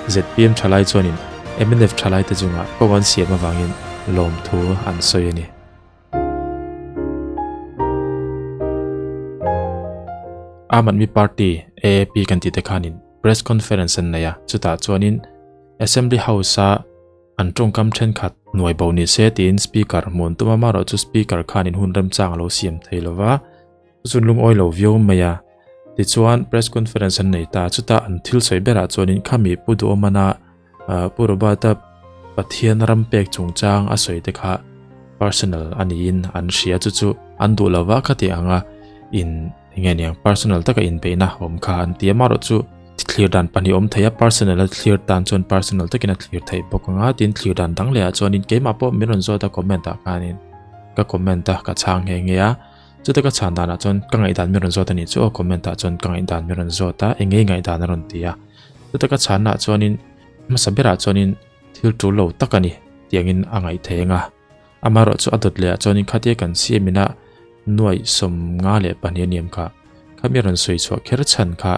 ZPM thalai chuanin mnf thalaite chungah kawng an siam avangin lawmthu an sawi a ni. Aam Aadmi Party, AAP, kan tihte khanin press conference an nei a, chutah chuanin Assembly House-a an tawngkam thenkhat hnuai bo ni se tiin Speaker hmuan tum a, amaherawhchu Speaker khanin hun remchang a lo siam thei lo va, chun lungawi lo viau mai a. Tichuan press conference an nei ta, chutah an thil sawi berah chuanin khami Pu Duhawmana Pu Robert-a Pathian ram pek chungchang a sawi te kha personal a niin an hria, chu chu an duh lo va khati anga in enge niang personal taka inbeihna awm kha an ti a, amaherawh chu thlir dan pahnih awm thei a, personal a thlir tan chuan personal takin a thlir theih bawk ang a, tin thlir dan dang leh ah chuanin keimah pawh min rawn zawt a comment ah khanin ka comment a ka chhang nghe nghe a, chuta ka chhan danah chuan ka ngaihdan min rawn zawt a nih chu aw comment ah chuan ka ngaihdan min rawn zawt a enge i ngaihdan a rawn ti a, chuta ka chhanna ah chuanin hmasa berah chuanin thil tul lo tak a ni tiangin a ngaih thei ang a. Amaherawh chu a dawt leh ah chuanin khatia kan siam ina nuaih 52 a niam kha. Khami rawn sawi chhuah kher chhan kha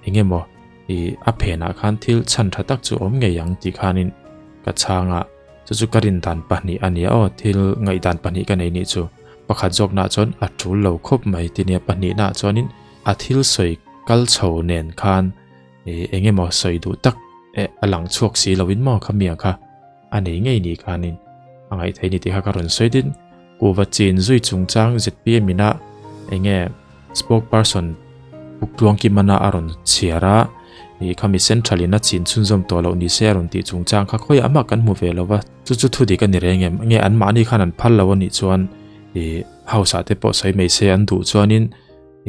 eng emaw i a phenah khan thil chhan tha tak chu awm ngei ang tih khanin ka chhang a, chu chu ka rin dan pahnih a nia aw, thil ngaihdan pahnih ka nei nih chu. Pakhat zawknaah chuan a tul lo khawp mai ti nia, pahnihnaah chuanin a thil sawi kal chho nen khan i eng emaw sawi duh tak a lang chhuak si loin maw khami ang kha. A nei ngei ni khanin a ngaihthei ni tih kha ka rawn sawi din. Kuhva chin zui chungchang zpm ina enge spokesperson Puktuangkimana a rawn chhiar a, ih khami central in a chin chhunzawm tawh loh ni se a rawn tih chungchang kha khawiah amah kan hmu ve lo va, chu chu thu dik a ni reng em? Nge anmahni khan an phal lo a nih chuan ih house ah te pawh sawi mai se an duh chuanin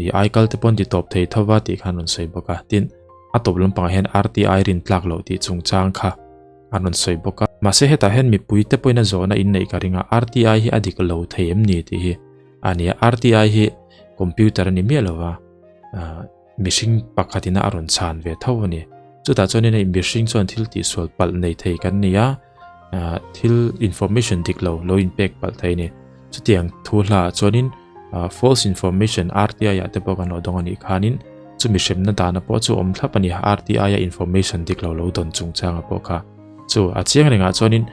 ih aikal te pawh an ti tawp thei tho va tih khan rawn sawi bawk a. Tin, a tawp lampangah hian RTI rin tlak loh tih chungchang kha. A rawn sawi bawk a. Mahse hetah hian mipui te pawhin a zawhna in neih ka ring a, RTI hi a dik lo thei em ni tih hi a ni a. RTI hi computer a ni miah lo va, mihring pakhatin a rawn chhan ve tho a ni. Chutah chuanin hei mihring chuan thil tihsual palh nei thei kan ni a, thil information dik lo lo inpek palh thei a ni. Chutiang thu hlaah chuanin false information RTI ah te pawh kan lo dawng a nih khanin chumi hremna dana pawh chu awm thlap a ni. RTI a information dik lo lo dawn chungchanga pawh kha chu a chiang rengah chuanin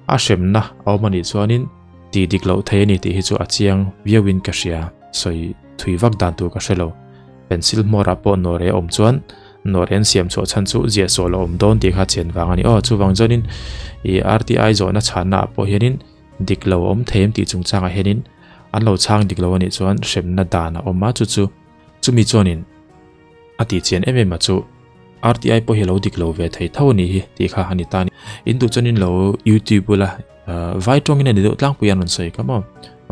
a hremna a awm a nih chuanin tih dik loh thei a ni tih hi chu a chiang viauin ka hria. Sawi thui vak dan tur ka hre lo. Pencil hmawrah pawh nawreh a awm chuan nawreh an siam chhuah chhan chu ziah sawl a awm dawn tih kha chian vang a ni. Aw chuvang chuanin ih RTI zawhna chhanna ah pawh hianin Dik lo awm thei em tih chungchangah hianin an lo chhang dik lo a nih chuan hremna dan a awm a, chu chu chumi chuanin a tih chian em em a chu RTI pawh hi a lo dik lo ve thei tho a nih hi tih kha a ni ta a ni. In duh chuanin lo YouTube bula vai tawngin a ni deuh tlangpui an rawn sawi kha maw,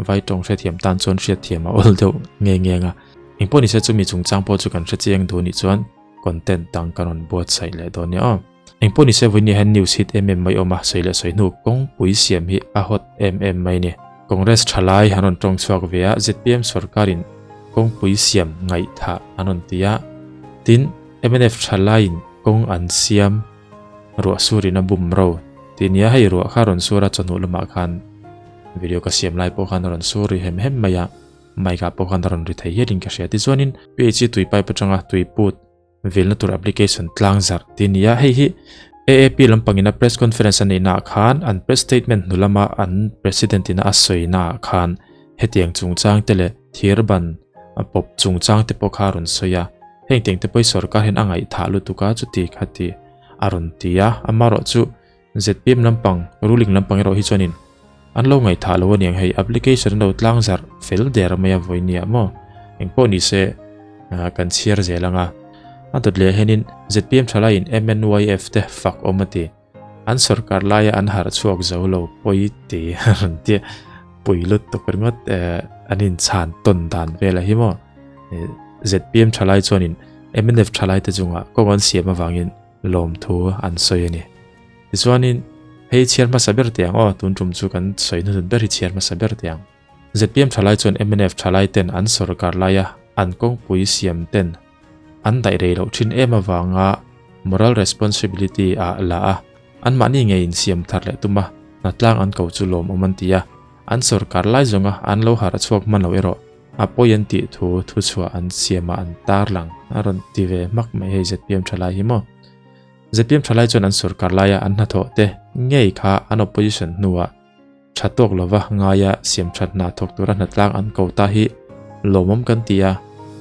vai tawng hrethiam tan chuan hriatthiam a awl deuh nge nge ang a. Engpawh nise chumi chungchang pawh chu kan hrechiang duh nih chuan content dang kan rawn buatsaih leh dawn nia aw. Engpawh nise vawiin hian news hit em em mai awm a, sawi leh sawi hnu kawngpui siam hi a hot em em mai ni. Congress thalai an rawn tawng chhuak ve a, zpm sorkarin kawngpui siam ngaihthah an rawn ti a, tin mnf thalaiin kawng an siam ruah surin a bum ro tih nia, hei ruah kha rawn sur a chawhnu lamah khan video ka siam lai pawh khan a rawn sur ri hem hem mai a, mic ah pawh khan a rawn ri thei hialin ka hria. Tichuanin PHE tui pipe atanga tui put Vilna tur application tlang zarh tih a ni a, hei hi AAP lampangin a press conference a neihna ah khan an press statement hnu lama an president ina a sawina ah khan hetiang chungchang te leh thirban a pawp chungchang te pawh kha a rawn sawi a, heng tiang te pawh hi sorkar hian a ngaihthah lutuk a chuti kha ti a rawn ti a, amaherawh chu zpm lampang ruling lampang erawh hi chuanin an lo ngaihthah lo aniang hei application an lo tlang zarh fel der mai a vawinia maw engpawh ni se kan chhiar zel anga a dawt leh hianin zpm thalaiin mnyf te fak awm a ti an sorkar laia an harh chhuak zo lo pawi ti a rawn tia pui lut tuk ringawt an inchhan tawn dan velah hi maw zpm thalai chuanin mnf thalai te chungah kawng an siam avangin lawmthu an sawi a ni. Tichuanin, hei chhiar hmasa ber teh ang aw, tun tum chu kan sawi hnuhnun ber hi chhiar hmasa ber teh ang. Zpm thalai chuan mnf thalai ten an sorkar laia an kawngpui siam ten an daih rei loh thin em avanga moral responsibility ah la a, anmahni ngei insiam thar leh tum a, hnatlang an ko chu lawmawm an ti a, an sorkar lai zawnga an lo harh chhuak hman loh erawh A pawi an tih thu thuchhuah an siamah an tar lang a rawn ti ve hmak mai hei zpm tha lai hi maw. ZPM thalai chuan an sorkar laia an hnathawh te ngei kha an opposition hnuah tha tawk lova ngaia siam that hna thawk tura hnatlang an ko ta hi lawmawm kan ti a,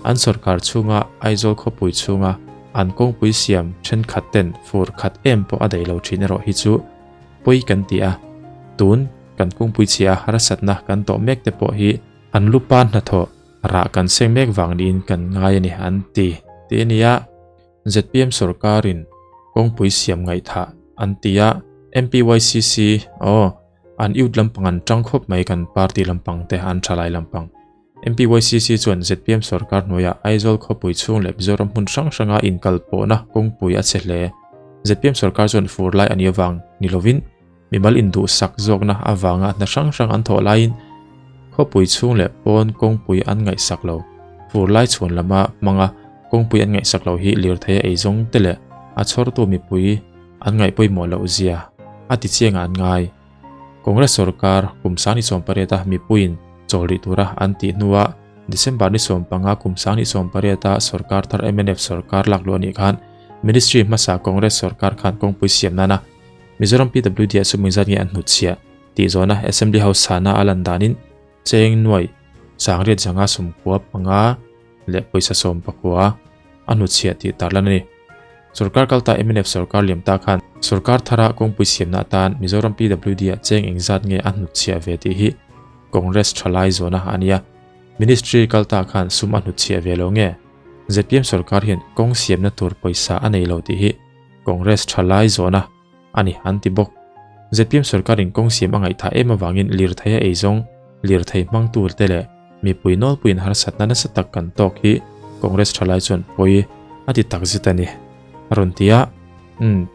an sorkar chhunga Aizawl khawpui chhunga an kawngpui siam thenkhat ten fur khat em pawh a daih lo thin erawh hi chu pawi kan ti a, tun kan kawngpui chhia harsatna kan tawh mek te pawh hi an lupa hnathawh rah kan seng mek vang niin kan ngai a ni an ti tih a ni a. ZPM sorkarin kawngpui siam ngaihthah an ti a, MPYCC aw an youth lampang an tang khawp mai kan party lampang te an thalai lampang. MPYCC chuan ZPM sorkar hnuaiah Aizawl khawpui chhung leh Mizoram hmun hrang hranga inkalpawhna kawngpui a che hle. ZPM sorkar chuan fur lai a nih avang ni lovin mimal induhsak zawkna avanga hna hrang hrang an thawh laiin khawpui chhung leh pawn kawngpui an ngaihsak lo. Fur lai chhuan lama hmanga kawngpui an ngaihsak lo hi lirthei a eizawng te leh a chhawrtu mipui an ngaih pawimawh loh zia a ti chiangah an ngai. Congress sorkar kum 28 a mipuiin chawl rih tura an tih hnuah December ni 15 kum 28 a sorkar thar mnf sorkar lak luh a nih khan Ministry hmasa Congress sorkar khan kawngpui siam nana Mizoram PWD ah chu mizat nge an hnutchhiah tih zawhna Assembly House chhana a lan danin cheng nuai sangriat zanga sawmkua panga leh pawisa sawm pakua a hnutchhiah tih tarlan a ni. Sorkar kalta mnf sorkar liam ta khan sorkar thara kawngpui siamna atan Mizoram PWD ah cheng engzat nge a hnutchhiah ve tih hi Congress thalai zawhna a nia. Ministry kalta khan sum a hnutchhiah ve lo nge? Zpm sorkar hian kawng siamna tur pawisa a nei lo tih hi Congress thalai zawhna a ni an ti bawk. Zpm sorkarin kawng siam a ngaihthah em avangin lirthei a eizawng, lirthei hmangtu te leh mipui nawlpuiin harsatna nasa tak kan tawk hi Congress thalai chuan pawi a ti takzet a ni a rawn ti a. Umm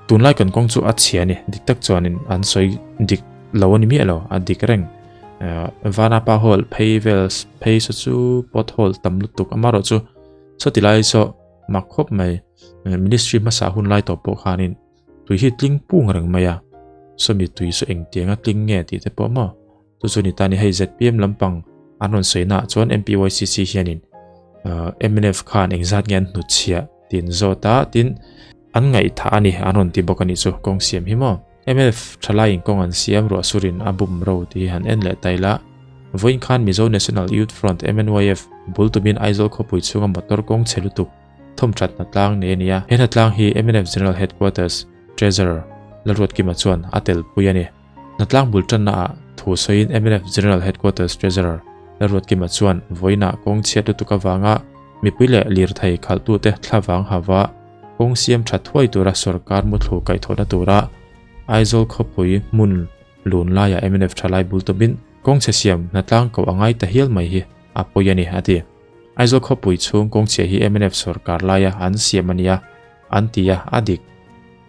tunlai kan kawng chu a chhia a ni, dik tak chuanin an sawi dik lo a ni miah lo, a dik reng. Vanapa hall phei vel phei saw chu pothole tam lutuk amaherawhchu sawti lai saw Mak khawp mai, ministry hmasa hun lai tawh pawh khanin tui hi tling pung reng mai a, sawmi tui saw engtianga tling nge tih te pawh maw? Chu chu ni ta ni hei zpm lampang an rawn sawi naah chuan MPYCC hianin mnf khan engzat nge an hnutchhiah tih an zawt a, tin an ngaihthah a ni an rawn ti bawk a nih chu kawng siam hi maw? Mnf thalaiin kawng an siam ruah surin a bum ro tih hi han en leh ta ila, vawiin khan Mizo National Youth Front, MNYF, bul tumin Aizawl khawpui chhunga motor kawng chhe lutuk thawm that hnatlang nei a ni a. He hnatlang hi mnf General Headquarters Treasurer Lalruatkima chuan a telpui a ni. Hnatlang bul tannaah thu sawiin mnf General Headquarters Treasurer Lalruatkima chuan vawiinah kawng chhiat lutuk avanga mipui leh lirthei khalhtute thlavang hava Kawng siam tha thuai tura sorkar muthlu kaihthawhna tura Aizawl khawpui hmun lun laiah mnf thalai bul tawpin kawng chhe siam hnatlang koh a ngai ta hial mai hi a pawi a ni, a ti. Aizawl khawpui chhung kawng chhia hi mnf sorkar laia an siam a nia an ti a, a dik.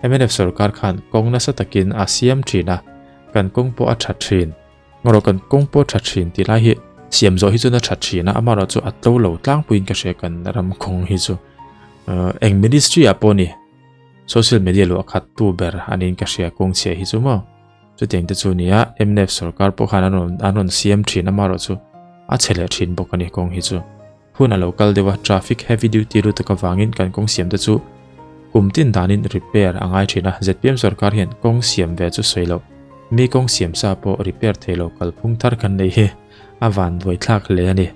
Mnf sorkar khan kawng nasa takin a siam thin a, kan kawng pawh a tha thin. Ngarawh kan kawng pawh tha thin tih lai hi siam zawh hi chuan a tha thin a, amaherawh chu a tlo lo tlangpuiin ka hria kan ram kawng hi chu. Eng ministry ah pawh ni social media luah khat tu ber a niin ka hria kawng chhia hi chu maw. Chutiang te chu nia mnf sorkar pawh khan an rawn an rawn siam thin amaherawh chu a chhe leh thin bawk a ni kawng hi chu. Hun a lo kal deuh a, traffic heavy duty lutuk avangin kan kawng siam te chu kum tin danin repair a ngai thin a, zpm sorkar hian kawng siam ve chu sawi loh, mi kawng siam sa pawh repair thei lo kalphung thar kan nei hi a van buai thlak hle a ni,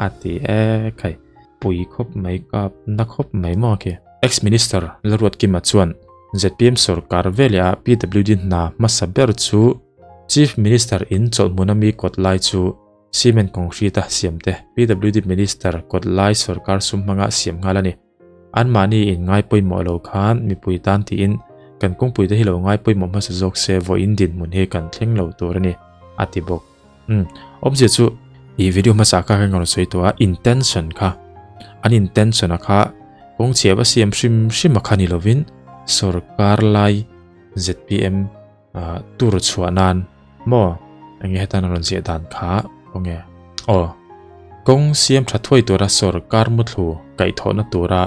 a ti e khai. Pui khawp mai kap na khawp mai maw khi. Ex-Minister Lalruatkima chuan zpm sorkar veleh a PWD hna hmasa ber chu Chief Minister in chawlhhmun ami kawt lai chu Cement concrete a siam te PWD Minister kawt lai sorkar sum hmanga siam nghal a ni. Anmahni in ngai pawimawh lo khan mipui tan tiin kan kawngpui te hi lo ngai pawimawh hmasa zawk se vawiin dinhmun hi kan thleng lo tur a ni, a ti bawk. Umm awmzia chu i video hmasa kha ka rawn sawi tawh a intention kha an intention a kha kawng chhia va siam hrim hrim a kha ni lovin sorkar lai zpm Tur chhuah nan maw enge hetan a rawn ziah dan kha khawnge aw kawng siam tha thuai tura sorkar muthlu kaihthawhna tura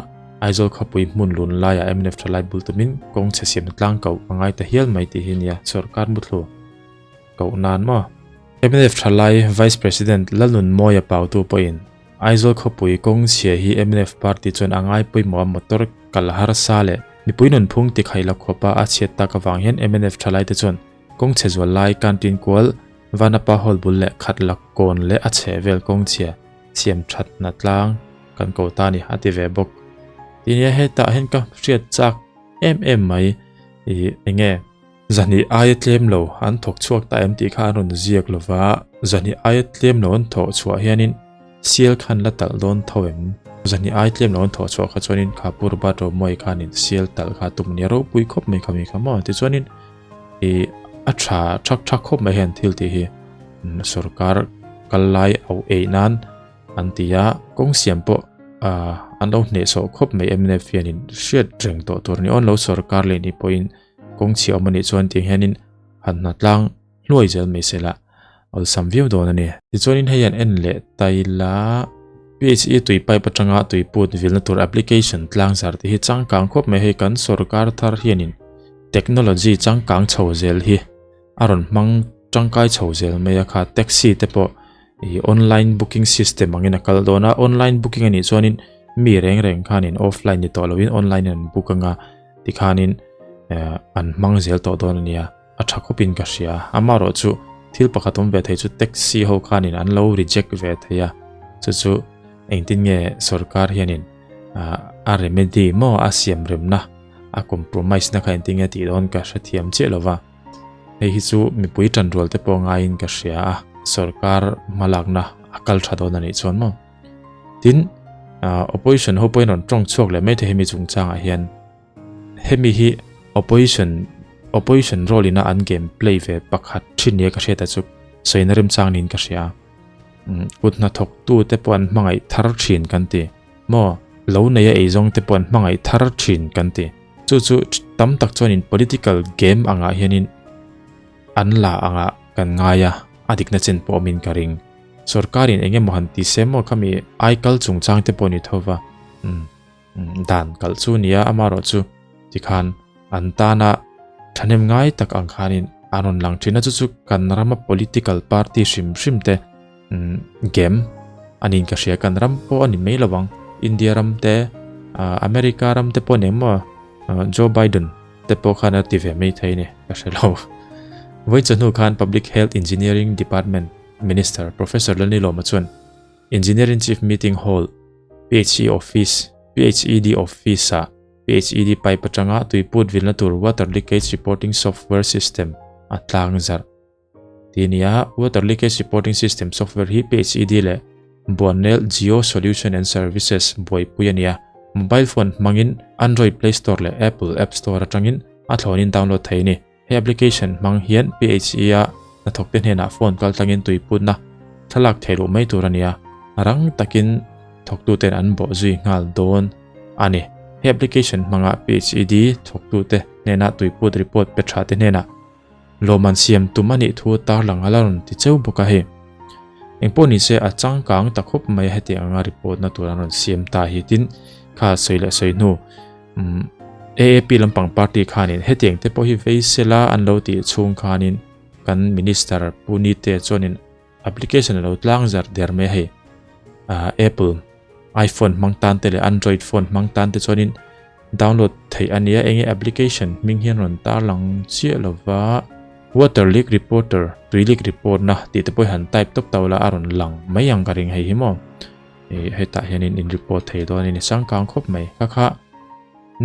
Aizawl khawpui hmun lun laiah mnf thalai bul tumin kawng chhe siamna tlang koh a ngai ta hial mai tih hi nia sorkar muthlu koh nan maw mnf thalai Vice President Lalnunmawia Pautu pawhin Aizawl khawpui kawng chhia hi mnf party chuan a ngai pawimawh a motor kal harsa leh. Mipui nunphung tikhaila khawpa a chhiat tak avang hian mnf thalaite chuan kawng chhe zual lai canteen kual Vanapa Hall bul leh khat la kawn leh a chheh vel kawng chhia siam that hna tlang kan ko ta a ni a ti ve bawk. Tinia hetah hian ka hriat chak em em mai ih enge zahnih aia tlem lo an thawk chhuak ta em tih kha an rawn ziak lova zahnih aia tlem lo an thawh chhuah hianin sial khan la talh dawn tho em? Zahnih aia tlem lo an thawh chhuah kha chuanin kha Pu Robert Romawia khanin sial talh kha a tum a nia ropui khawp mai kha mi kha maw tichuanin ih a tha thak thak khawp mai hian thil tih hi sorkar kal lai auh eih nan an ti a kawng siam pawh ah an lo hnehsawh khawp mai mnf hianin hriat reng tawh tur a ni aw an lo sorkar leh ni pawhin kawng chhia awm a nih chuan tiang hianin han hna tlang hluai zel mai se la awlsam viau dawn a ni. Tichuanin hei an en leh ta ila PHE tui pipe atanga tui put vilna tur application tlang zar te hi changkang khawp mai hei kan sorkar thar hianin technology changkang chho zel hi a rawn hmang tangkai chho zel mai a kha taxi te pawh ih online booking system angin a kal dawn a online booking anih chuanin mi reng reng khanin offline ni tawh lovin online in an book anga tikhanin eh an hmang zel tawh dawn a nia. A tha khawpin ka hria. Amaherawh chu thil pakhat awm ve thei chu taxi ho khanin an lo reject ve thei a. Chu chu engtin nge sorkar hianin a remedy maw a siam remna a compromise na kha engtin nge tih dawn ka hrethiam chiah lo va. Hei hi chu mipui tanrual te pawh ngaiin ka hria a, sorkar hmalakna a kal tha dawn a nih chuan maw. Tin, opposition ho pawhin rawn tawng chhuak leh mai thei hemi chungchangah hian. Hemi hi opposition opposition role ina an game play ve pakhat thin nia ka hriat a chu sawina remchang niin ka hria. Kut hnathawk tu te pawh an hmangaih thar thin kan ti. Maw lo neia eizawng te pawh an hmangaih thar thin kan ti. Chu chu tam tak chuanin political game angah hianin an la angah kan ngai a, a dikna chen pawh awmin ka ring. Sorkarin eng emaw han ti se maw khami aikal chungchang te pawh ni tho va. Dan kalh chu nia amaherawh chu tikhan an tana thahnem ngai tak ang khanin an rawn lang thin a chu chu kan rama political party hrim hrim te game anin ka hria kan ram pawh a ni mai lo ang India ram te America ram te pawh nen maw Joe Biden te pawh khan a ti ve mai thei a ni ka hre lo vawi chawhnu khan Public Health Engineering Department Minister Professor Lalnilawma chuan Engineering Chief Meeting Hall, PHE Office, PHED Office-ah PHED pipe atanga tuiput vilna tur Water Leakage Reporting Software System a tlang zarh. Ti nia, Water Leakage Reporting System software hi PHED leh Buannel Geo Solution and Services buaipui a nia. Mobile phone hmangin Android Play Store leh Apple App Store atangin a thlawnin download thei a ni. He application hmang hian PHE-a hnathawkte hnenah phone kaltlangin tuiputna thlalak theih loh mai tur a ni a, rang takin thawktuten an bawh zui nghal dawn a ni. He application hmanga PHED thawktute hnena tuiput report pe tha te hnenah lawmman siam tum a nih thu tarlang a la rawn ti cheu bawk a hei. Engpawh nise a changkang ta khawp mai a heti anga report na tur an rawn siam ta hi tin kha sawi leh sawi hnu AAP lampang party khanin hetiang te pawh hi vei sela an lo tih chhung khanin kan minister Pu Nite chuanin application a lo tlang zar der mai a hei. Apple iPhone hmang tan te leh Android phone hmang tan te chuanin download theih a nia enge application hming hian rawn tarlang chiah lova water leak reporter tui leak report na tih te pawh hi han type tawp tawh la a rawn lang mai ang ka ring hei hi maw. Ih hetah hianin in report thei dawn a ni changkang khawp mai kha kha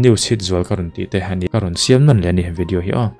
news hit zual ka rawn tih te a ni ka rawn siam nawn leh a ni video hi aw.